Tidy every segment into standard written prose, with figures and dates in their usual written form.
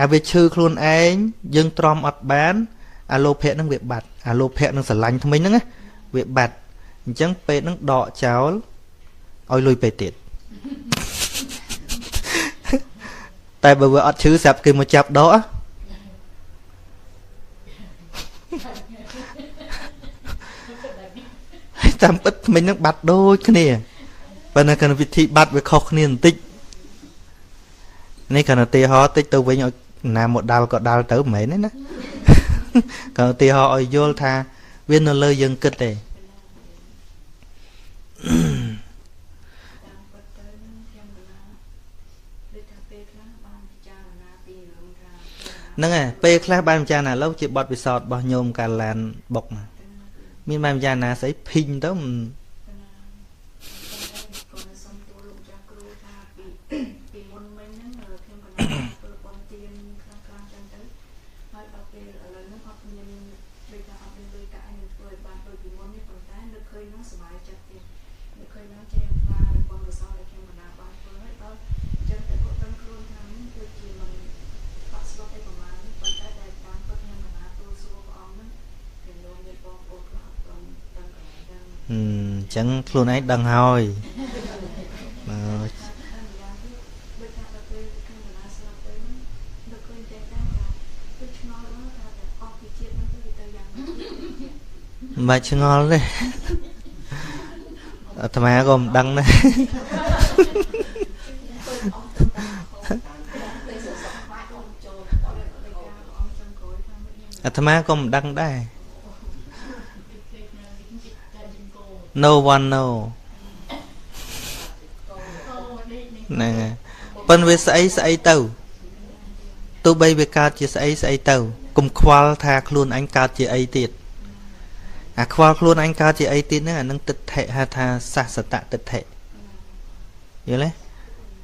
អាវាឈឺខ្លួនឯងយើងទ្រាំអត់បានអាលោភៈនឹងវាបាត់អាលោភៈនឹងស្រឡាញ់ថ្មិញហ្នឹងណាវាបាត់អញ្ចឹងពេទ្យនឹងដកចោលឲ្យលុយពេទ្យទៀតតែបើវាអត់ឈឺស្រាប់គេមកចាប់ដកតាមពិតថ្មិញនឹងបាត់ដូចគ្នាប៉ុន្តែក្នុងវិធីបាត់វាខុសគ្នាបន្តិចនេះគ្រាន់តែឧទាហរណ៍តិចទៅវិញឲ្យណាមកដាល់ក៏ដាល់ទៅមិនមែនទេណាគ្រាន់ឧទាហរណ៍ឲ្យយល់ថាវានៅលើយើងគិតទេហ្នឹងហើយពេលខ្លះបានពិចារណាឥឡូវជាបទពិសោធន៍របស់ញោមកាឡានបុកមានបានពិចារណាស្អីភីងទៅពីមុនមិញហ្នឹងខ្ញុំក៏ធ្វើប៉ុនទៀនខ្លះៗចឹងទៅហើយដល់ពេលឥឡូវហ្នឹងអត់មានដូចថាអត់មានលុយកាក់នឹងធ្វើឲ្យបានដូចពីមុននេះប៉ុន្តែនឹកឃើញហ្នឹងសប្បាយចិត្តទៀតនឹកឃើញហ្នឹងចេះខ្លានៅប៉ុនកសលដែលខ្ញុំមិនបានធ្វើហើយដល់ចឹងទៅក៏ដឹងខ្លួនថាដូចជាមិនបាក់ស្លុតឯប្រហែលប៉ុន្តែតែតាមពិតខ្ញុំមិនបានទូសួរព្រះអង្គហ្នឹងគេលោកមានបងប្អូនខ្លះអត់ដឹងដឹងកន្លែងហ្នឹងអញ្ចឹងខ្លួនឯងដឹងហើយមិនបាច់ឆ្ងល់ទេអាត្មាក៏មិនដឹងដែរអាត្មាក៏មិនដឹងដែរ No one know ហ្នឹងហើយប៉ុន្តែវាស្អីស្អីទៅទោះបីវាកើតជាស្អីស្អីទៅកុំខ្វល់ថាខ្លួនអញកើតជាអីទៀតអាខ្វល់ខ្លួនអញកើតជាអីទៀតហ្នឹងអានឹងទិដ្ឋិហៅថាសាសតទិដ្ឋិយល់ទេ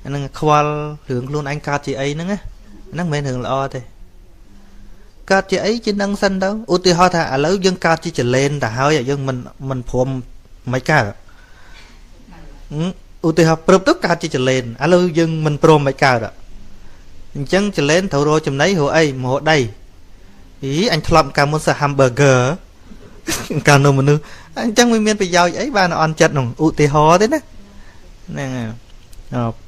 អានឹងខ្វល់រឿងខ្លួនអញកើតជាអីហ្នឹងណាហ្នឹងមិនមែនរឿងល្អទេកើតជាអីជានឹងសិនទៅឧទាហរណ៍ថាឥឡូវយើងកើតជាចលែនទៅហើយយើងមិនព្រមមិនកើតឧទាហរណ៍ព្រឹបទៅកើតជាចលែនឥឡូវយើងមិនព្រមមិនកើតអញ្ចឹងចលែនត្រូវរកចំណីរកអីមករកដីអីអញធ្លាប់កាលមុនសោះ hamburger កាលនោះមនុស្សអញ្ចឹងវាមានប្រយោជន៍អីបានអន់ចិត្តនោះឧទាហរណ៍ទេណាហ្នឹង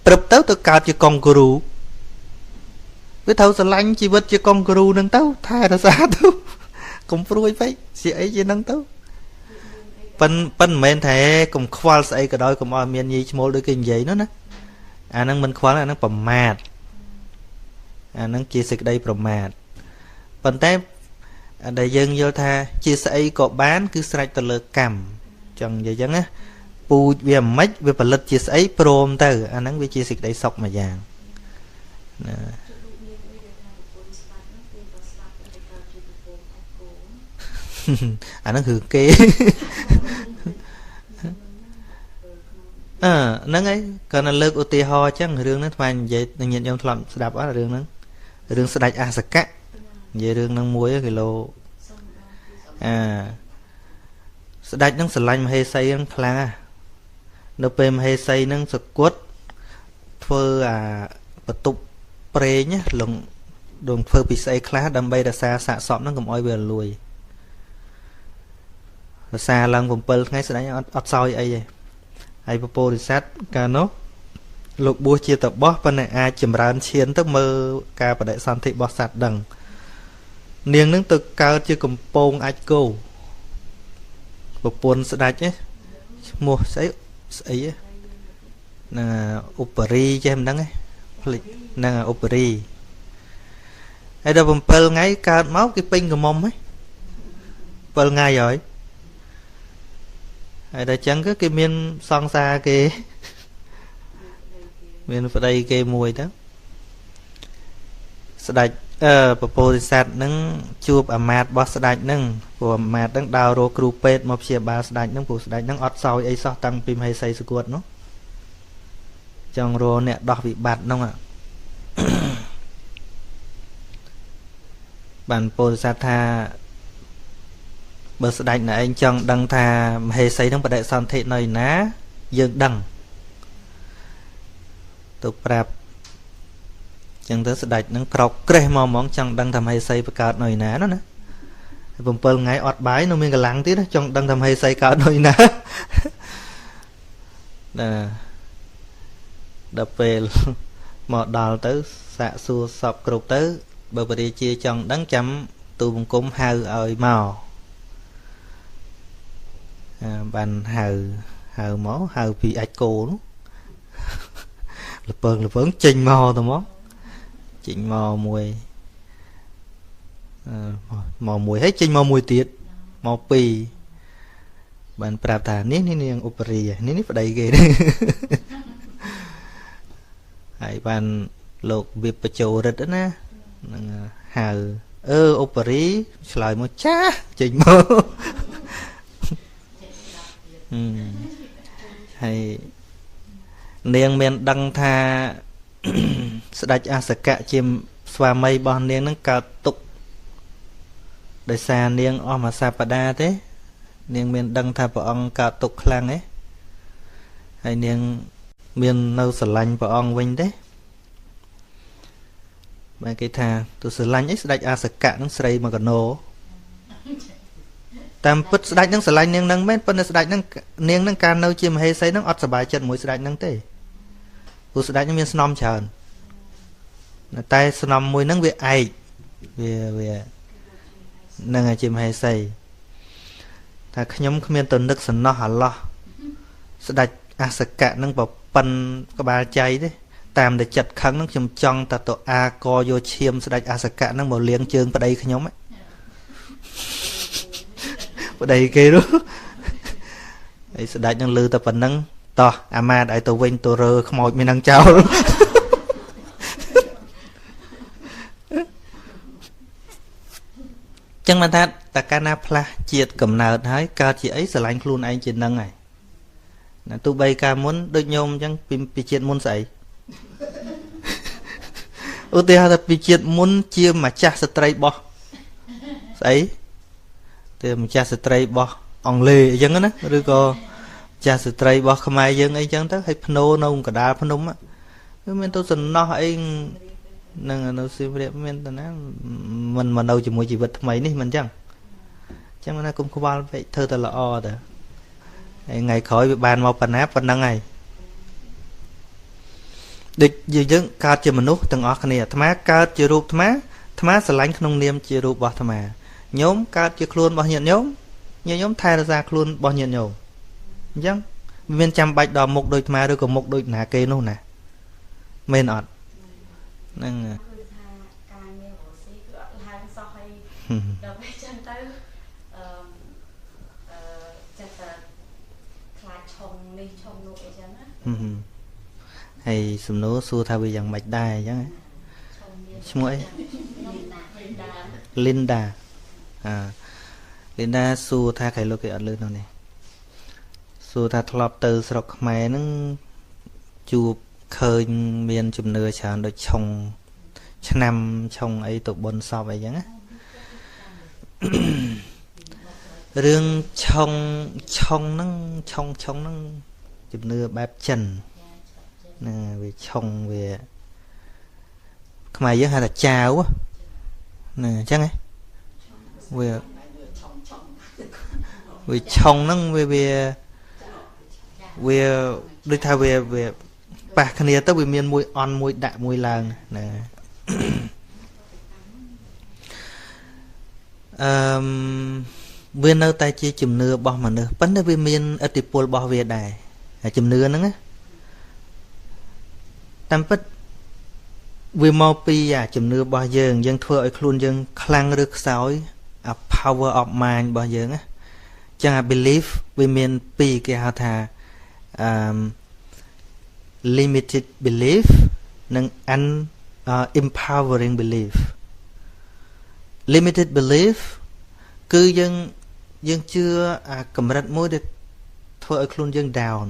ព្រឹបទៅទៅកើតជាកុងគ្រូវាត្រូវស្រឡាញ់ជីវិតជាកុងគ្រូនឹងទៅថែរក្សាទៅកុំព្រួយពេកជាអីជានឹងទៅប៉ិនមិនមែនថាកុំខ្វល់ស្អីក៏ដោយកុំឲ្យមានញីឈ្មោលដូចគេនិយាយនោះណាអាហ្នឹងមិនខ្វល់អាហ្នឹងប្រមាទអាហ្នឹងជាសេចក្តីប្រមាទប៉ុន្តែដែលយើងយល់ថាជាស្អីក៏បានគឺស្រេចទៅលើកម្មចង់និយាយចឹងណាពូជវាមិនវាផលិតជាស្អីព្រមទៅអាហ្នឹងវាជាសេចក្តីសុខមួយយ៉ាងណាអាហ្នឹងគឺគេអឺហ្នឹងហើយគាត់នៅលើកឧទាហរណ៍ចឹងរឿងហ្នឹងថ្មនិយាយនឹងញាតិញោមធ្លាប់ស្ដាប់អត់រឿងហ្នឹងរឿងស្ដេចអសកៈនិយាយរឿងហ្នឹងមួយគីឡូអាស្ដេចហ្នឹងស្រឡាញ់មហេសីហ្នឹងខ្លាំងណាស់នៅពេលមហេសីហ្នឹងសគត់ធ្វើអាបន្ទប់ប្រេងលងដងធ្វើពិសេសខ្លះដើម្បីរក្សាសាកសពហ្នឹងកុំឲ្យវាលួយរក្សាឡើង7ថ្ងៃស្ដេចអត់សោយអីទេហើយពពោធិសត្វកាលនោះលោកបួសជាតបោះប៉ុន្តែអាចចម្រើនឈានទៅមើលការបដិសន្ធិរបស់សត្វដឹងនាងនឹងទៅកើតជាកំពងអាចគោប្រពន្ធស្ដេចឈ្មោះស្អីស្អីហ្នឹងឧបរីចេះមិនដឹងទេភ្លេចហ្នឹងឧបរីហើយដល់7ថ្ងៃកើតមកគេពេញក្រមុំហ៎7ថ្ងៃហើយហើយដល់ចឹងគេមានសង្សារគេមានប្តីគេមួយទៅស្ដេចពពោធិសត្វហ្នឹងជួបអាមាត្យរបស់ស្ដេចហ្នឹងព្រោះអាមាត្យហ្នឹងដើររកគ្រូពេទ្យមកព្យាបាលស្ដេចហ្នឹងព្រោះស្ដេចហ្នឹងអត់សោយអីសោះតាំងពីមហេសីសគត់នោះចង់រកអ្នកដោះវិបត្តិហ្នឹងបានពោធិសត្វថាបើស្ដេចណែឯងចង់ដឹងថាមហេសីហ្នឹងបដិសន្ធិនៅណាយើងដឹងទៅប្រាប់ ចឹងទៅស្ដេចនឹងក្រោកក្រេះមកហ្មងចង់ដឹងថាមហេសីបង្កើតនៅឯណានោះណា7ថ្ងៃអត់បាយនៅមានកម្លាំងទៀតចង់ដឹងថាមហេសីកើតនៅឯណាណាដល់ពេលមកដល់ទៅសាកសួរសពគ្រប់ទៅបើព្រះរាជាចង់ដឹងចាំទូបង្គំហៅឲ្យមកបានហៅហៅមកហៅពីអាចគោនោះលពើងលពើងចេញមកទៅមកចេញមកមួយមកមួយហើយចេញមកមួយទៀតមកពីរបានប្រាប់ថានេះនេះនាងឧបរីនេះនេះប្តីគេហើយបានលោកវិបជោរិទ្ធណានឹងហៅអឺឧបរីឆ្លើយមកចាស់ចេញមកហើយនាងមានដឹងថាស្ដេចអសកៈជាស្វាមីរបស់នាងនឹងកើតទុក្ខដោយសារនាងអស់មួយសប្តាហ៍ទេនាងមានដឹងថាព្រះអង្គកើតទុក្ខខ្លាំងទេហើយនាងមាននៅស្រឡាញ់ព្រះអង្គវិញទេបានគេថាទៅស្រឡាញ់អីស្ដេចអសកៈនឹងស្រីមកកណោតាមពិតស្ដេចនឹងស្រឡាញ់នាងនឹងមែនប៉ុន្តែស្ដេចនឹងនាងនឹងការនៅជាមហេសីនឹងអត់សប្បាយចិត្តមួយស្ដេចនឹងទេព្រោះស្ដេចនឹងមានស្នំច្រើនតែស្នំមួយនឹងវាឯកវាវានឹងជាមហេសីថាខ្ញុំគ្មានទៅនឹកសំណោះអាឡោះស្ដេចអសកៈនឹងប្រប៉ិនក្បាលចៃទេតាមតែចិត្តខឹងនឹងខ្ញុំចង់តែទៅអាកយកឈាមស្ដេចអសកៈនឹងមកលាងជើងប្តីខ្ញុំប្តីគេនោះហើយស្ដេចនឹងលឺតែប៉ុណ្ណឹងតោះអាមាតឲ្យទៅវិញទៅរើខ្មោចមាននឹងចោលចឹងបានថាតើកាលណាផ្លាស់ជាតិកំណើតហើយកើតជាអីស្រឡាញ់ខ្លួនឯងជានឹងហើយណាទោះបីកាលមុនដូចញោមអញ្ចឹងពីជាតិមុនស្អីឧទាហរណ៍ថាពីជាតិមុនជាម្ចាស់ស្ត្រីបោះស្អីទេម្ចាស់ស្ត្រីបោះអង់គ្លេសអញ្ចឹងណាឬក៏ម្ចាស់ស្ត្រីបោះខ្មែរយើងអីចឹងទៅហើយភ្នោនៅកណ្ដាលភ្នំវាមានទៅសំណោះអីនឹងនៅសៀមរាបមានទៅណាមិនមកនៅជាមួយជីវិតថ្មីនេះមិនចឹងចឹងណាគុំខ្វល់ពេកធ្វើតែល្អទៅហើយថ្ងៃក្រោយវាបានមកប៉ុណ្ណាប៉ុណ្ណឹងហើយដូចយើងកើតជាមនុស្សទាំងអស់គ្នាអាត្មាកើតជារូបអាត្មាអាត្មាស្រឡាញ់ក្នុងនាមជារូបរបស់អាត្មាញោមកើតជាខ្លួនរបស់ញាតិញោមញាតិញោមថែរក្សាខ្លួនរបស់ញាតិញោមអញ្ចឹងវាមានចាំបាច់ដល់មុខដូចអាត្មាឬក៏មុខដូចណាគេនោះណាមែនអត់ហ្នឹងគឺថាការងាររស់ស៊ីគឺអត់ឡើងសោះហើយដល់ពេលចឹងទៅអឺចិត្តតែខ្លាចឆុងនេះឆុងនោះអីចឹងណាហើយសំណួរសួរថាវាយ៉ាងម៉េចដែរអញ្ចឹងឈ្មោះអីលីនដាអាលីនដាសួរថាใครលោកគេអត់លឺនោះនេះសួរថាធ្លាប់ទៅស្រុកខ្មែរហ្នឹងជួបឃើញមានជំនឿច្រើនដូចឆុងឆ្នាំឆុងអីទៅបុណ្យសពអីចឹងណារឿងឆុងឆុងហ្នឹងឆុងឆុងហ្នឹងជំនឿបែបចិនហ្នឹងវាឆុងវាខ្មែរយើងហៅថាចាវហ្នឹងអញ្ចឹងហ៎វាវាឆុងហ្នឹងវាវាវាដូចថាវាវាប៉ះគ្នាទៅវាមានមួយអន់មួយដាក់មួយឡើងណាអឺវានៅតែជាជំនឿរបស់មនុស្សប៉ុន្តែវាមានឥទ្ធិពលរបស់វាដែរហើយជំនឿហ្នឹងណាតាមពិតវាមកពីអាជំនឿរបស់យើងយើងធ្វើឲ្យខ្លួនយើងខ្លាំងឬខ្សោយអា power of mind របស់យើងណាចឹងអា belief វាមានពីរគេហៅថាអឺ limited belief និង empowering belief limited belief គឺយើងយើងជឿអាកម្រិតមួយដែលធ្វើឲ្យខ្លួនយើង down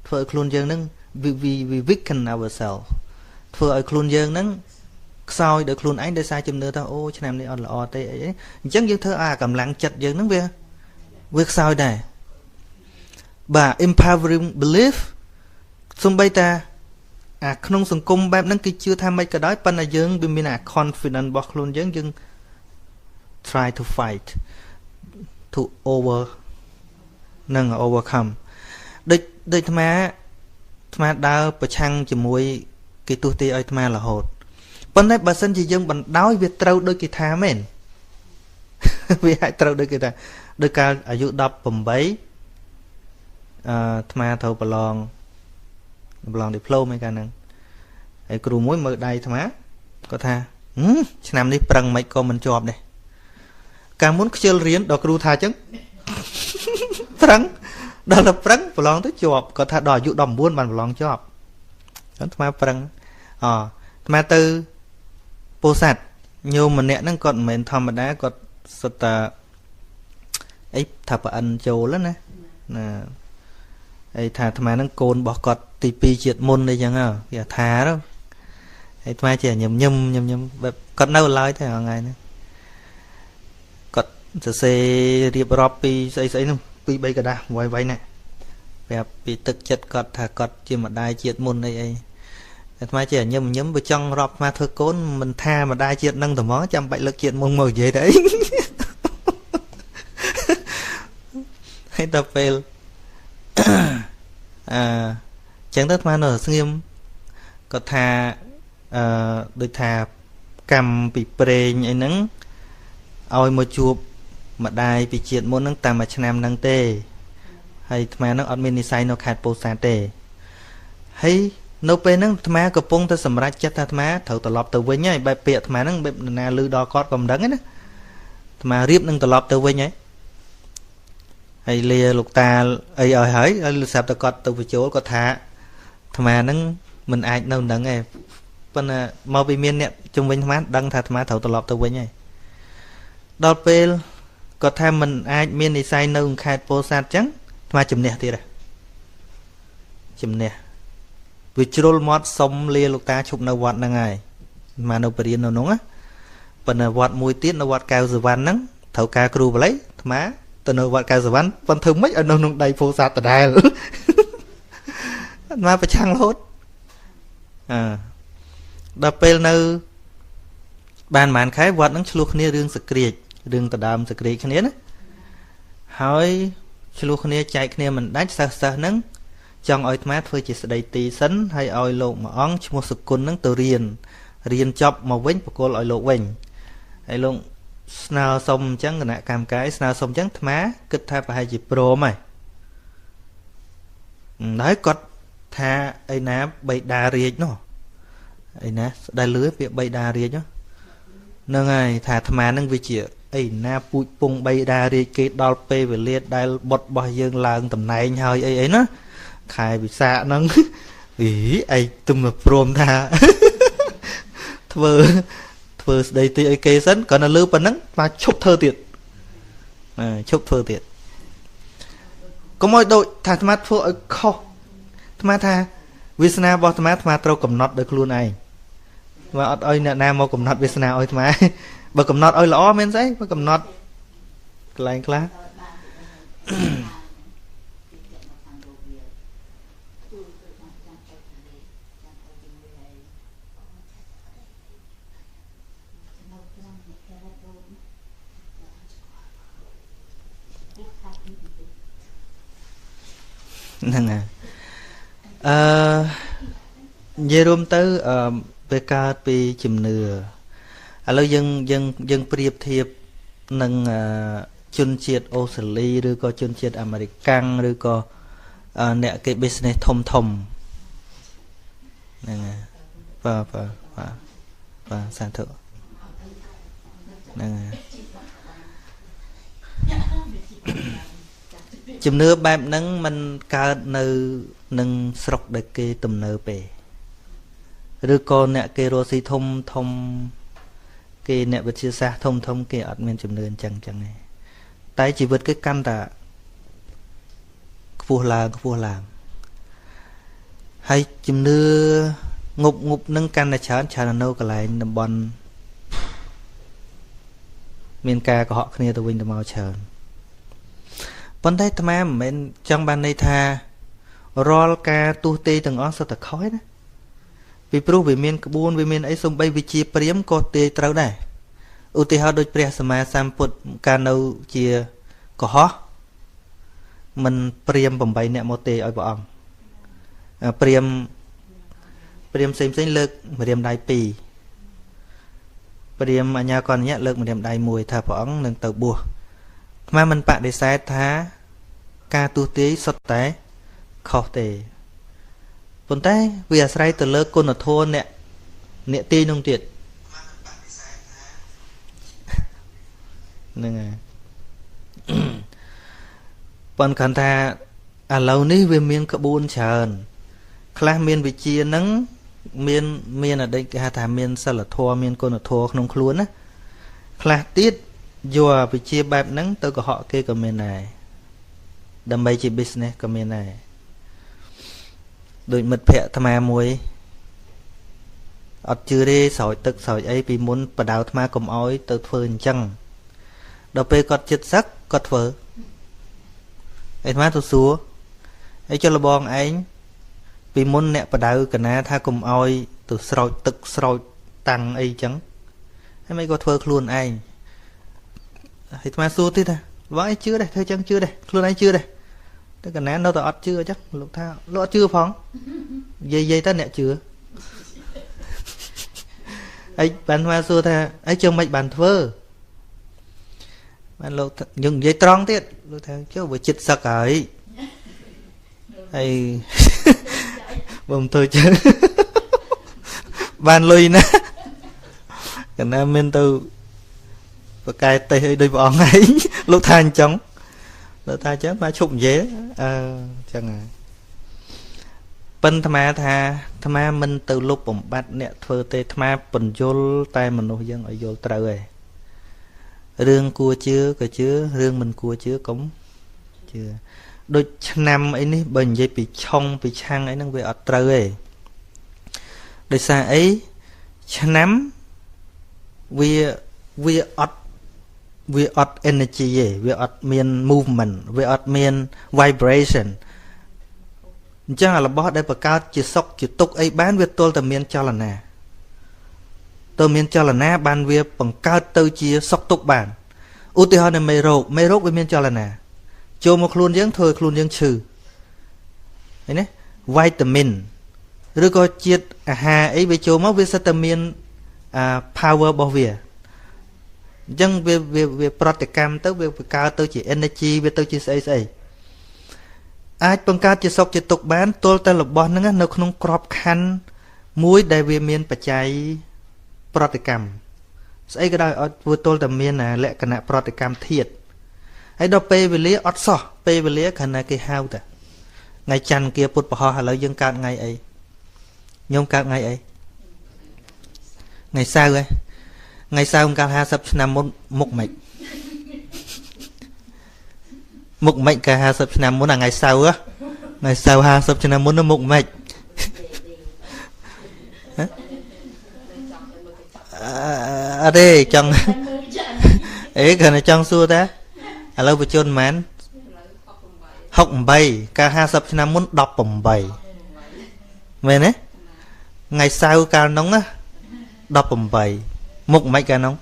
ធ្វើឲ្យខ្លួនយើងនឹង we weaken ourselves ធ្វើឲ្យខ្លួនយើងនឹងខ្សោយដោយខ្លួនឯងដោយសារជំនឿថាអូឆ្នាំនេះអត់ល្អទេអីអញ្ចឹងយើងធ្វើឲ្យអាកម្លាំងចិត្តយើងនឹងវាខ្សោយដែរបាទ empowering belief សំបីតា អាក្នុងសង្គមបែបហ្នឹងគេជឿថាមិនក៏ដោយប៉ុន្តែយើងវាមានអា confidence របស់ខ្លួនយើងយើង try to fight to over នឹង overcome ដូចអាត្មាដើរប្រឆាំងជាមួយគេទស្សទាយឲ្យអាត្មារហូតប៉ុន្តែបើសិនជាយើងបណ្ដោយវាត្រូវដូចគេថាមែនវាអាចត្រូវដូចគេថាដោយកាលអាយុ18អាត្មាត្រូវប្រឡងឌីប្លូមឯកាលហ្នឹងហើយគ្រូមួយមើលដៃអាត្មាគាត់ថាឆ្នាំនេះប្រឹងមិនក៏មិនជាប់ដែរកាលមុនខ្ជិលរៀនដល់គ្រូថាអញ្ចឹងប្រឹងដល់ទៅប្រឹងប្រឡងទៅជាប់គាត់ថាដល់អាយុ19បានប្រឡងជាប់អាត្មាប្រឹងអាត្មាទៅពោធិ៍សាត់ញោមម្នាក់ហ្នឹងគាត់មិនមែនធម្មតាគាត់សុទ្ធតែអីថាប្រអិនចូលណាណាអីថាអាត្មាហ្នឹងកូនរបស់គាត់ទី2ជាតិមុនអីចឹងគេថាទៅហើយអាត្មាជាញឹមញឹមញឹមញឹមបែបគាត់នៅឡើយទេថ្ងៃហ្នឹងគាត់សរសេររៀបរាប់ពីស្អីស្អីហ្នឹង2 3ក្រដាសវៃវៃណាប្រាប់ពីទឹកចិត្តគាត់ថាគាត់ជាម្ដាយជាតិមុនអីអីអាត្មាជាញឹមញឹមបើចង់រាប់អាត្មាធ្វើកូនមិនថាម្ដាយជាតិនឹងតែហ្មងចាំបាច់លើកជាតិមុនមកនិយាយទៅអីហើយដល់ពេលអឺចឹងទៅអាត្មានៅស្ងៀមគាត់ថាដូចថាកម្មពីព្រេងអីហ្នឹងឲ្យមកជួបម្ដាយពីជាតិមុនហ្នឹងតាមមួយឆ្នាំហ្នឹងទេហើយអាត្មាហ្នឹងអត់មាននិស័យនៅខេត្តពោធិ៍សាត់ទេហើយនៅពេលហ្នឹងអាត្មាកំពុងតែសម្រេចចិត្តថាអាត្មាត្រូវត្រឡប់ទៅវិញហើយបែបពាក្យអាត្មាហ្នឹងបែបនរណាឮដល់គាត់ក៏មិនដឹងណាអាត្មារៀបនឹងត្រឡប់ទៅវិញហើយហើយលាលោកតាអីឲ្យហើយហើយស្រាប់តែគាត់ទៅបញ្ចូលគាត់ថាអាត្មាហ្នឹងមិនអាចនៅនឹងទេប៉ុន្តែមកពីមានអ្នកជំវិញអាត្មាដឹងថាអាត្មាត្រូវត្រឡប់ទៅវិញហើយដល់ពេលគាត់ថាមិនអាចមាននិស័យនៅខេត្តពោធិ៍សាត់ចឹងអាត្មាជំនះទៀតហ៎ជំនះវាជ្រុលមាត់សុំលាលោកតាឈប់នៅវត្តហ្នឹងហើយមកនៅបរិញ្ញានៅនោះណាប៉ុន្តែវត្តមួយទៀតនៅវត្តកែវសវណ្ណហ្នឹងត្រូវការគ្រូបាលីអាត្មាទៅនៅវត្តកែវសវណ្ណប៉ុន្តែធ្វើម៉េចឲ្យនៅក្នុងដៃពោធិ៍សាត់ដដែលអាត្មាប្រឆាំងរហូតអឺដល់ពេលនៅបានប្រហែលខែវត្តហ្នឹងឆ្លោះគ្នារឿងសក្រាចរឿងដដើមសក្រាចគ្នាណាហើយឆ្លោះគ្នាចែកគ្នាមិនដាច់សិស្សហ្នឹងចង់ឲ្យអាត្មាធ្វើជាស្ដីទីសិនហើយឲ្យលោកមួយអង្គឈ្មោះសុគន្ធហ្នឹងទៅរៀនចប់មកវិញបកគលឲ្យលោកវិញហើយលោកស្នើសុំអញ្ចឹងគណៈកម្មការស្នើសុំអញ្ចឹងអាត្មាគិតថាប្រហែលជាព្រមហើយហើយគាត់ថាអីណាបៃតារាជនោះអីណាដែលលឺពាក្យបៃតារាជហ្នឹងហើយថាអាត្មាហ្នឹងវាជាអីណាពូជពងបៃតារាជគេដល់ពេលវេលាដែលបុត្ររបស់យើងឡើងតំណែងហើយអីអីណាខែវិសាខហ្នឹងអីឯងទុំព្រមថាធ្វើស្ដីទីអីគេសិនគ្រាន់តែលឺប៉ុណ្ណឹងបាទឈប់ធ្វើទៀតឈប់ធ្វើទៀតកុំឲ្យដូចថាអាត្មាធ្វើឲ្យខុសអាត្មាថាវាសនារបស់អាត្មាអាត្មាត្រូវកំណត់ដោយខ្លួនឯងអាត្មាអត់ឲ្យអ្នកណាមកកំណត់វាសនាឲ្យអាត្មាបើកំណត់ឲ្យល្អមែនស្អីបើកំណត់កន្លែងខ្លះហ្នឹងហើយនិយាយរួមទៅវាកើតពីជំនឿឥឡូវយើងយើងប្រៀបធៀបនឹងជនជាតិអូស្ត្រាលីឬក៏ជនជាតិអាមេរិកាំងឬក៏អ្នកគេ business ធំធំហ្នឹងហើយបាទបាទបាទបាទសាធុហ្នឹងហើយជំនឿបែបហ្នឹងมันកើតនៅនឹងស្រុកដែលគេទំនើបទេឬក៏អ្នកគេរស់ស៊ីធំធំគេអ្នកវិទ្យាសាស្ត្រធំធំគេអត់មានជំនឿអញ្ចឹងទេតែជីវិតគេកាន់តែខ្ពស់ឡើងខ្ពស់ឡើងហើយជំនឿងប់នឹងកាន់តែច្រើនច្រើននៅកន្លែងតំបន់មានការកុហកគ្នាទៅវិញទៅមកច្រើនប៉ុន្តែអាត្មាមិនមែនចង់បានន័យថារាល់ការទស្សទេទាំងអស់សុទ្ធតែខុសទេណា ពីព្រោះវាមានក្បួនវាមានអីសំបីវិជាព្រាមក៏ទាយត្រូវដែរឧទាហរណ៍ដូចព្រះសម្មាសម្ពុទ្ធកាលនៅជាកុហកមិនព្រាម8នាក់មកទេឲ្យព្រះអង្គព្រាមផ្សេងផ្សេងលើកម្រាមដៃ2ព្រាមអញ្ញាកញ្ញៈលើកម្រាមដៃ1ថាព្រះអង្គនឹងទៅបួសអាត្មាមិនបដិសេធថាការទស្សទាយសុទ្ធតែខុសទេប៉ុន្តែវាអាស្រ័យទៅលើគុណធម៌អ្នកទាយនោះទៀតហ្នឹងហើយប៉ុន្តែគាត់ថាឥឡូវនេះវាមានក្បួនច្រើនខ្លះមានវិជាហ្នឹងមានអតីតគេហៅថាមានសិលធម៌មានគុណធម៌ក្នុងខ្លួនណាខ្លះទៀតយកវិជាបែបហ្នឹងទៅកុហកគេក៏មានដែរដើម្បីជា business ក៏មានដែរដូចមិត្តភក្តិអាត្មាមួយអត់ជឿទេស្រោចទឹកស្រោចអីពីមុនបដៅអាត្មាកុំអោយទៅធ្វើអញ្ចឹងដល់ពេលគាត់ចិត្តសឹកគាត់ធ្វើអាត្មាទៅសួរអីចុះលបងឯងពីមុនអ្នកបដៅកណាថាកុំអោយទៅស្រោចទឹកស្រោចតាំងអីចឹងហើយមិនក៏ធ្វើខ្លួនឯងហើយអាត្មាសួរទៀតថាបងឯងជឿដែរធ្វើចឹងជឿដែរខ្លួនឯងជឿដែរតែកណានៅតែអត់ជឿអញ្ចឹងលោកថាលោកអត់ជឿផងនិយាយទៅអ្នកជឿហើយបានអាត្មាសួរថាអីជឿមិនបានធ្វើបានលោកយើងនិយាយត្រង់ទៀតលោកថាចុះបើចិត្តសឹកហើយហើយបើមិនធ្វើចឹងបានលុយណាកណាមានទៅបកែទេសអីដូចព្រះអង្គឯងលោកថាអញ្ចឹងលោកថាអញ្ចឹងមកឈប់និយាយអឺអញ្ចឹងហើយប៉ិនអាត្មាថាអាត្មាមិនទៅលុបបំបត្តិអ្នកធ្វើទេអាត្មាពន្យល់តែមនុស្សយើងឲ្យយល់ត្រូវឯងរឿងគួរជឿក៏ជឿរឿងមិនគួរជឿកុំជឿដូចឆ្នាំអីនេះបើនិយាយពីឆុងពីឆាំងអីហ្នឹងវាអត់ត្រូវទេដោយសារអីឆ្នាំវាអត់វាអត់ energy ទេវាអត់មាន movement វាអត់មាន vibration អញ្ចឹងអារបស់ដែលបង្កើតជាសុខជាទុក្ខអីបានវាទល់តែមានចលនាទៅមានចលនាបានវាបង្កើតទៅជាសុខទុក្ខបានឧទាហរណ៍នៅមេរោគវាមានចលនាចូលមកខ្លួនយើងធ្វើខ្លួនយើងឈឺឃើញទេវីតាមីនឬក៏ជាតិអាហារអីវាចូលមកវាសិតតែមាន power របស់វាអញ្ចឹងវាប្រតិកម្មទៅវាបង្កើតទៅជា energy វាទៅជាស្អីស្អីអាចបង្កើតជាសុខជាទុក្ខបានទល់តែរបស់ហ្នឹងនៅក្នុងក្របខ័ណ្ឌមួយដែលវាមានបច្ច័យប្រតិកម្មស្អីក៏ដោយឲ្យធ្វើទល់តែមានលក្ខណៈប្រតិកម្មធាតុហើយដល់ពេលវេលាអត់សោះពេលវេលាខណៈគេហៅតាថ្ងៃច័ន្ទគាពុទ្ធពហោះឥឡូវយើងកើតថ្ងៃអីញោមកើតថ្ងៃអីថ្ងៃសៅរ៍ហ៎ថ្ងៃសៅរ៍កាល50ឆ្នាំមុនមុខម៉េចមុខម៉េចកាល50ឆ្នាំមុនអាថ្ងៃសៅរ៍ថ្ងៃសៅរ៍50ឆ្នាំមុនមុខម៉េចអត់ទេចង់អេគ្រាន់តែចង់សួរតាឥឡូវបញ្ជនប៉ុន្មាន68កាល50ឆ្នាំមុន18មែនទេថ្ងៃសៅរ៍កាលនោះណា18មុខមិនកាលនោះ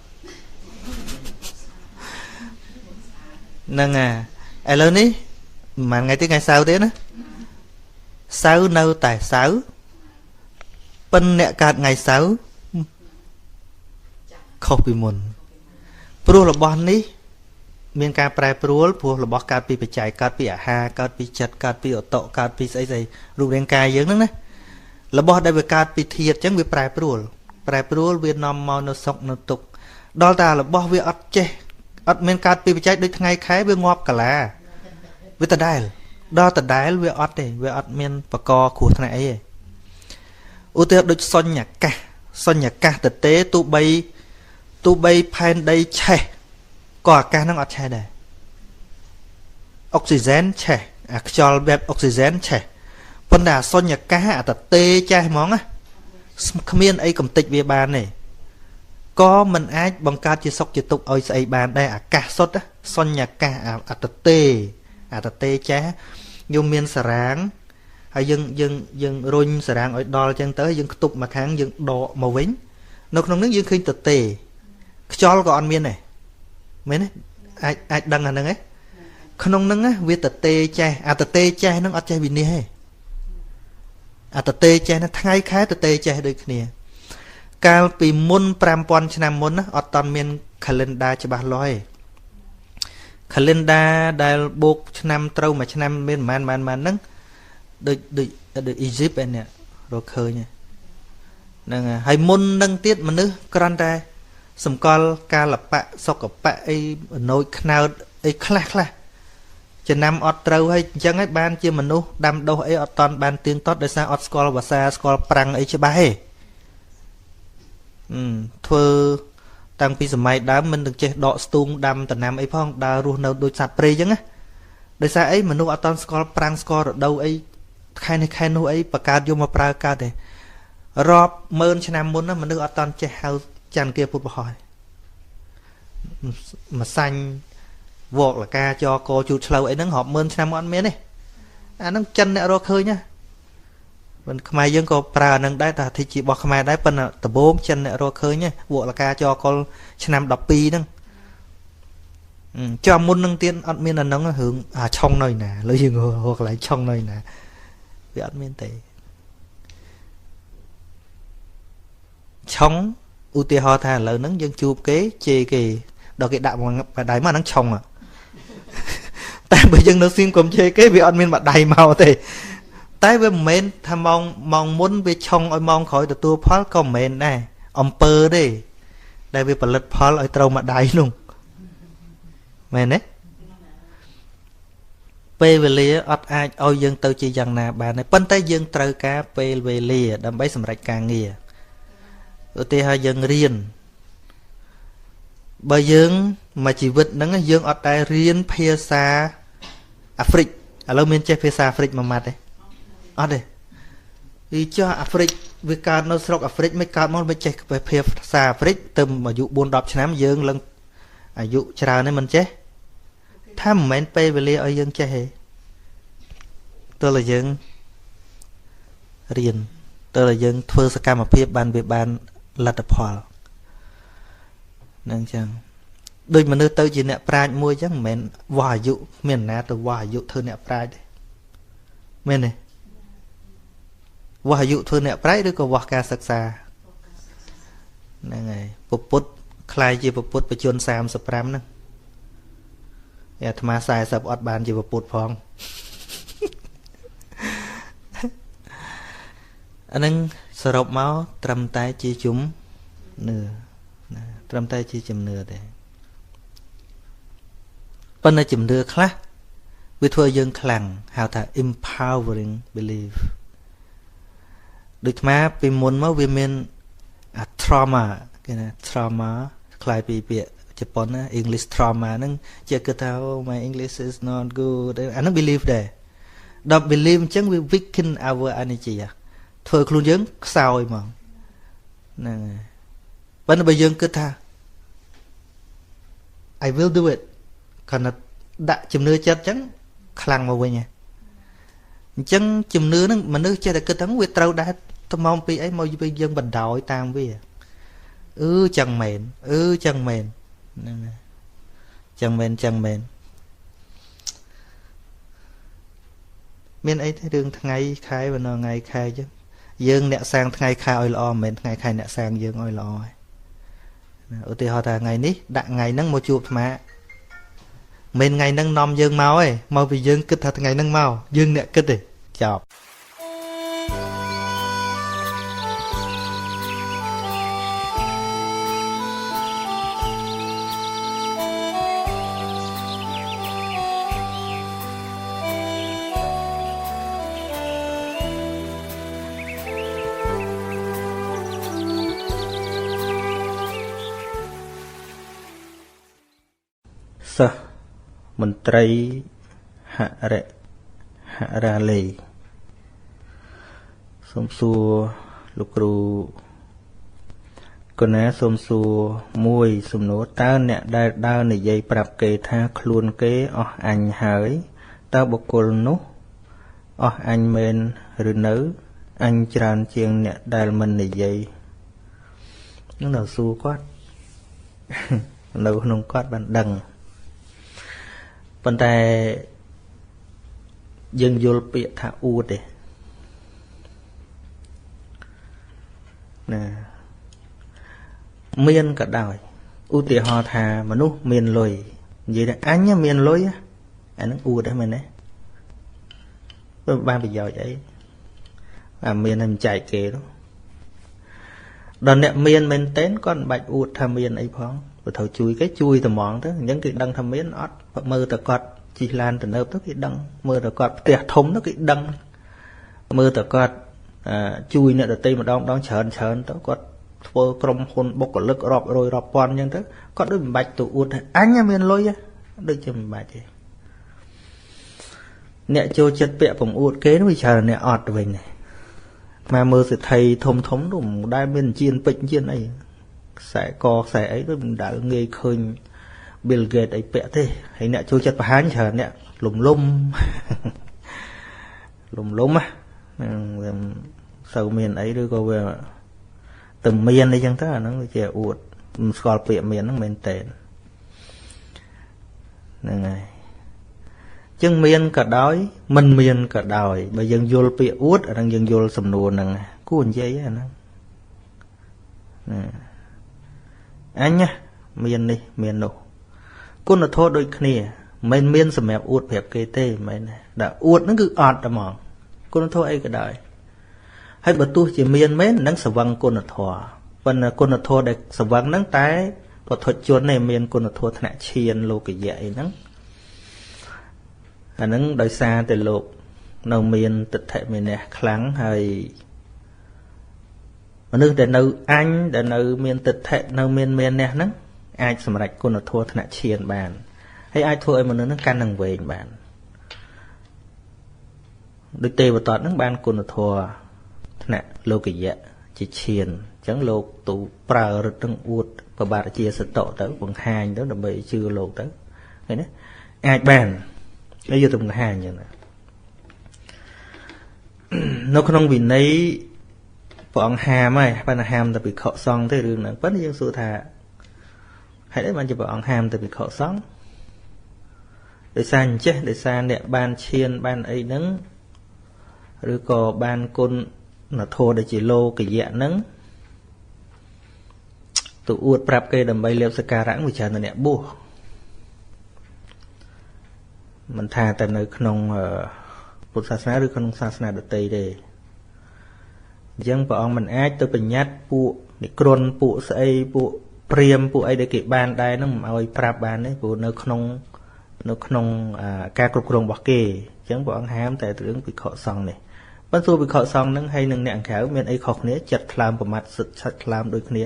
ហ្នឹងហើយឥឡូវនេះប្រហែលថ្ងៃទៀតថ្ងៃសៅរ៍ទេណាសៅរ៍នៅតែសៅរ៍ប៉ិនអ្នកកើតថ្ងៃសៅរ៍ខុសពីមុនព្រោះរបស់នេះមានការប្រែប្រួលព្រោះរបស់កើតពីបច្ច័យកើតពីអាហារកើតពីចិត្តកើតពីអតុកើតពីស្អីស្អីរូបរាងកាយយើងហ្នឹងណារបស់ដែលវាកើតពីធាតុអញ្ចឹងវាប្រែប្រួលវានាំមកនៅសុខនៅទុក្ខដល់តែរបស់វាអត់ចេះអត់មានកើតពីបច្ច័យដូចថ្ងៃខែវាងាប់កាឡាវាដដែលដល់ដដែលវាអត់ទេវាអត់មានបកគ្រោះថ្នាក់អីទេឧទាហរណ៍ដូចសុញ្ញកាសសុញ្ញកាសទទេទោះបីផែនដីឆេះក៏អាកាសហ្នឹងអត់ឆេះដែរអុកស៊ីហ្សែនឆេះអាខ្យល់បែបអុកស៊ីហ្សែនឆេះប៉ុន្តែអាសុញ្ញកាសអាតទេចេះហ្មងណាគ្មានអីកំតិចវាបានទេក៏មិនអាចបង្កើតជាសុខជាទុក្ខឲ្យស្អីបានដែរអាកាសសុទ្ធសុញ្ញកាសអាតទេអាតទេចេះយំមានសារាង ហើយយើងយើងយើងរុញសារាងឲ្យដល់ចឹងទៅយើងខ្ទប់មកខាងយើងដកមកវិញនៅក្នុងនឹងយើងឃើញទទេខ្យល់ក៏អត់មានដែរមែនទេអាចអាចដឹងអាហ្នឹងឯងក្នុងហ្នឹងវាទទេចេះអាទទេចេះហ្នឹងអត់ចេះវិនិច្ឆ័យទេអាទទេចេះហ្នឹងថ្ងៃខែទទេចេះដូចគ្នាកាលពីមុន5000ឆ្នាំមុនណាអត់តាន់មាន calendar ច្បាស់លាស់ទេ calendar ដែលបូកឆ្នាំត្រូវមួយឆ្នាំមានប្រហែលប្រហែលហ្នឹងដូចដូចដូច Egypt ឯនេះរកឃើញហ្នឹងហើយមុននឹងទៀតមនុស្សគ្រាន់តែសម្គាល់កាលបៈសុកបៈអីណូចខ្នើតអីខ្លះខ្លះចំណាំអត់ត្រូវហើយអញ្ចឹងហើយបានជាមនុស្សដាំដុះអីអត់តន់បានទៀងទាត់ដោយសារអត់ស្គាល់ភាសាស្គាល់ប្រាំងអីច្បាស់ទេធ្វើតាំងពីសម័យដើមមិនទាំងចេះដកស្ទូងដាំដំណាំអីផងដើររស់នៅដូចសត្វព្រៃអញ្ចឹងណាដោយសារអីមនុស្សអត់តន់ស្គាល់ប្រាំងស្គាល់រដូវអីខែនេះខែនោះអីបង្កើតយកមកប្រើកើតទេរាប់ម៉ឺនឆ្នាំមុនណាមនុស្សអត់តន់ចេះហៅចន្ទគាពុទ្ធបរោះម្សាញ់វកលកាចកជូតឆ្លូវអីហ្នឹងរាប់ម៉ឺនឆ្នាំអត់មានទេអាហ្នឹងចិនអ្នករកឃើញណាមិនខ្មែរយើងក៏ប្រើអាហ្នឹងដែរតែធីជារបស់ខ្មែរដែរប៉ុន្តែដំបូងចិនអ្នករកឃើញវកលកាចកលឆ្នាំ12ហ្នឹងចាំមុនហ្នឹងទៀតអត់មានអាហ្នឹងរឿងអាឆុងនៅណាលើយើងរកកន្លែងឆុងនៅណាវាអត់មានទេឆុងឧទាហរណ៍ថាឥឡូវហ្នឹងយើងជួបគេជេរគេដល់គេដាក់បដៃមកហ្នឹងឆុងតែបើយើងនៅសៀងកុំជេរគេវាអត់មានបដៃមកទេតែវាមិនមែនថាម៉ោងមុនវាឆុងឲ្យម៉ោងក្រោយទទួលផលក៏មិនមែនដែរអំពើទេដែលវាផលិតផលឲ្យត្រូវមួយដៃនោះមែនទេពេលវេលាអត់អាចឲ្យយើងទៅជាយ៉ាងណាបានទេប៉ុន្តែយើងត្រូវការពេលវេលាដើម្បីសម្រេចការងារឧទាហរណ៍យើងរៀនបើយើងមួយជីវិតហ្នឹងយើងអត់ដែលរៀនភាសាអាហ្វ្រិកឥឡូវមានចេះភាសាអាហ្វ្រិកមួយម៉ាត់ទេអត់ទេពីចុះអាហ្វ្រិកវាកើតនៅស្រុកអាហ្វ្រិកមិនកើតមកមិនចេះភាសាអាហ្វ្រិកទៅអាយុ4 10ឆ្នាំយើងឡើងអាយុច្រើនហើយមិនចេះថាមិនមែនពេលវេលាឲ្យយើងចេះទេទោះតែយើងរៀនទោះតែយើងធ្វើសកម្មភាពបានវាបានលទ្ធផលហ្នឹងចឹងដូចមនុស្សទៅជាអ្នកប្រាជ្ញមួយចឹងមិនមែនវាស់អាយុមានណាទៅវាស់អាយុធ្វើអ្នកប្រាជ្ញទេមែនទេវាស់អាយុធ្វើអ្នកប្រាជ្ញឬក៏វាស់ការសិក្សាហ្នឹងហើយពុទ្ធក្លាយជាពុទ្ធបជន35ហ្នឹងអាត្មា40អត់បានជាពុទ្ធផងអាហ្នឹងសរុបមកត្រឹមតែជាជំនឿណាត្រឹមតែជាជំនឿទេប៉ុន្តែជំនឿខ្លះវាធ្វើឲ្យយើងខ្លាំងហៅថា empowering belief ដូចអាត្មាពីមុនមកវាមានអា trauma គេណា trauma คล้ายពីពាក្យជប៉ុនណា English trauma ហ្នឹងជាគិតថា oh my English is not good អាហ្នឹង belief ដែរដល់ belief អញ្ចឹងវា weaken our energy ធ្វើខ្លួនយើងខ្សោយហ្មងហ្នឹងហើយប៉ុន្តែបើយើងគិតថា I will do it គ្រាន់តែដាក់ជំនឿចិត្តអញ្ចឹងខ្លាំងមកវិញអញ្ចឹងជំនឿហ្នឹងមនុស្សចេះតែគិតហ្នឹងវាត្រូវដែរទៅមកពីអីមកយើងបណ្ដោយតាមវាអឺចឹងមែនអឺចឹងមែនហ្នឹងចឹងមែនចឹងមែនមានអីទេរឿងថ្ងៃខែបណ្ដោថ្ងៃខែចឹងយើងអ្នកសាងថ្ងៃខែឲ្យល្អមិនមែនថ្ងៃខែអ្នកសាងយើងឲ្យល្អទេឧទាហរណ៍ថាថ្ងៃនេះដាក់ថ្ងៃហ្នឹងមកជួបអាត្មាមិនថ្ងៃហ្នឹងនាំយើងមកទេមកពីយើងគិតថាថ្ងៃហ្នឹងមកយើងអ្នកគិតទេចប់សិស្សមន្ត្រីហរិហរាលីសូមសួរលោកគ្រូកណាសូមសួរមួយសំណួរតើអ្នកដែលដើរនិយាយប្រាប់គេថាខ្លួនគេអស់អញហើយតើបុគ្គលនោះ អស់អញមែនឬនៅអញច្រើនជាងអ្នកដែលមិននិយាយនឹងដល់សួរគាត់នៅក្នុងគាត់បានដឹងប៉ុន្តែយើងយល់ពាក្យថាអួតទេណាមានក៏ដោយឧទាហរណ៍ថាមនុស្សមានលុយនិយាយថាអញមានលុយអាហ្នឹងអួតហ្នឹងមែនទេព្រោះបានប្រយោជន៍អីអាមានតែមិនចែកគេនោះដល់អ្នកមានមែនទែនគាត់មិនបាច់អួតថាមានអីផងព្រោះត្រូវជួយគេជួយត្មងទៅអញ្ចឹងគេដឹងថាមានអត់មើលតែគាត់ជិះឡានទំនើបទៅគេដឹងមើលតែគាត់ផ្ទះធំទៅគេដឹងមើលតែគាត់ជួយអ្នកដទៃម្ដងម្ដងច្រើនច្រើនទៅគាត់ធ្វើក្រុមហ៊ុនបុគ្គលិករាប់រយរាប់ពាន់អញ្ចឹងទៅគាត់ដូចមិនបាច់ទៅអួតថាអញមានលុយដូចជាមិនបាច់ទេអ្នកចូលចិត្តពាក់ពំអួតគេនោះវាច្រើនអ្នកអត់វិញមកមើលសេដ្ឋីធំធំនោះមិនដែលមានជៀនពេជ្រជៀនអីខ្សែកខ្សែអីដូចមិនដែលងាយឃើញ Bill Gates អីពាក់ទេហើយអ្នកចូលចិត្តបង្ហាញច្រើនអ្នកលំលំលំលំណាវាសូវមានអីឬក៏វាទៅមានអីចឹងទៅអាហ្នឹងវាជាអួតមិនស្គាល់ពាក្យមានហ្នឹងមែនតើហ្នឹងហើយចឹងមានក៏ដោយមិនមានក៏ដោយបើយើងយល់ពាក្យអួតអាហ្នឹងយើងយល់សំណួរហ្នឹងគួរនិយាយអាហ្នឹងណាអញណាមាននេះមាននោះគុណធម៌ដូចគ្នាមិនមានសម្រាប់អួតប្រាប់គេទេមែនទេដល់អួតហ្នឹងគឺអត់តែហ្មងគុណធម៌អីក៏ដោយហើយបើទោះជាមានមែននឹងស្វឹងគុណធម៌ប៉ុន្តែគុណធម៌ដែលស្វឹងហ្នឹងតែពុទ្ធជននេះមានគុណធម៌ថ្នាក់ឈានលោកយៈអីហ្នឹងអាហ្នឹងដោយសារតែលោកនៅមានទិដ្ឋិមានៈខ្លាំងហើយមនុស្សដែលនៅអញដែលនៅមានទិដ្ឋិនៅមានមានៈហ្នឹងអាចសម្រេចគុណធម៌ថ្នាក់ឈានបានហើយអាចធ្វើឲ្យមនុស្សហ្នឹងកាន់នឹងវែងបានដូចទេវតាហ្នឹងបានគុណធម៌ថ្នាក់លោកយៈជាឈានអញ្ចឹងលោកទូប្រើរឹតនឹងអួតប្របាទជាសតុទៅបង្ហាញទៅដើម្បីជឿលោកទៅឃើញទេអាចបានហើយយកទៅបង្ហាញអញ្ចឹងណានៅក្នុងវិន័យព្រះអង្គហាមហើយប៉ុន្តែហាមតែភិក្ខុសង្ឃទេរឿងហ្នឹងប៉ុន្តែយើងសួរថាហេតុអីបានជាព្រះអង្គហាមតែភិក្ខុសង្ឃដោយសារអញ្ចេះដោយសារអ្នកបានឈានបានអីហ្នឹងឬក៏បានគុណធម៌ដែលជាលោកយៈហ្នឹងទៅអួតប្រាប់គេដើម្បីលាភសក្ការៈវាច្រើនតែអ្នកបួសមិនថាតែនៅក្នុងពុទ្ធសាសនាឬក្នុងសាសនាដទៃទេអញ្ចឹងព្រះអង្គមិនអាចទៅបញ្ញត្តិពួកនិក្រនពួកស្អីពួកព្រាមពួកអីដែលគេបានដែរហ្នឹងមិនឲ្យប្រាប់បានទេព្រោះនៅក្នុងការគ្រប់គ្រងរបស់គេអញ្ចឹងព្រះអង្គហាមតែរឿងភិក្ខុសង្ឃនេះប៉ុន្តែសួរភិក្ខុសង្ឃហ្នឹងហើយនឹងអ្នកក្រៅមានអីខុសគ្នាចិត្តថ្លើមប្រមាត់សិទ្ធិថ្លើមដូចគ្នា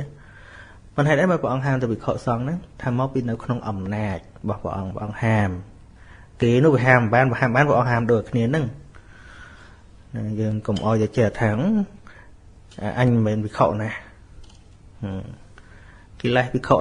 ប៉ុន្តែហេតុអីមកព្រះអង្គហាមតែភិក្ខុសង្ឃហ្នឹងថាមកពីនៅក្នុងអំណាចរបស់ព្រះអង្គព្រះអង្គហាមគេនោះវាហាមបានវាហាមបានព្រះអង្គហាមដូចគ្នាហ្នឹងយើងកុំអោយតែចេះថាអញមិនមែនភិក្ខុណាកិលេសភិក្ខុ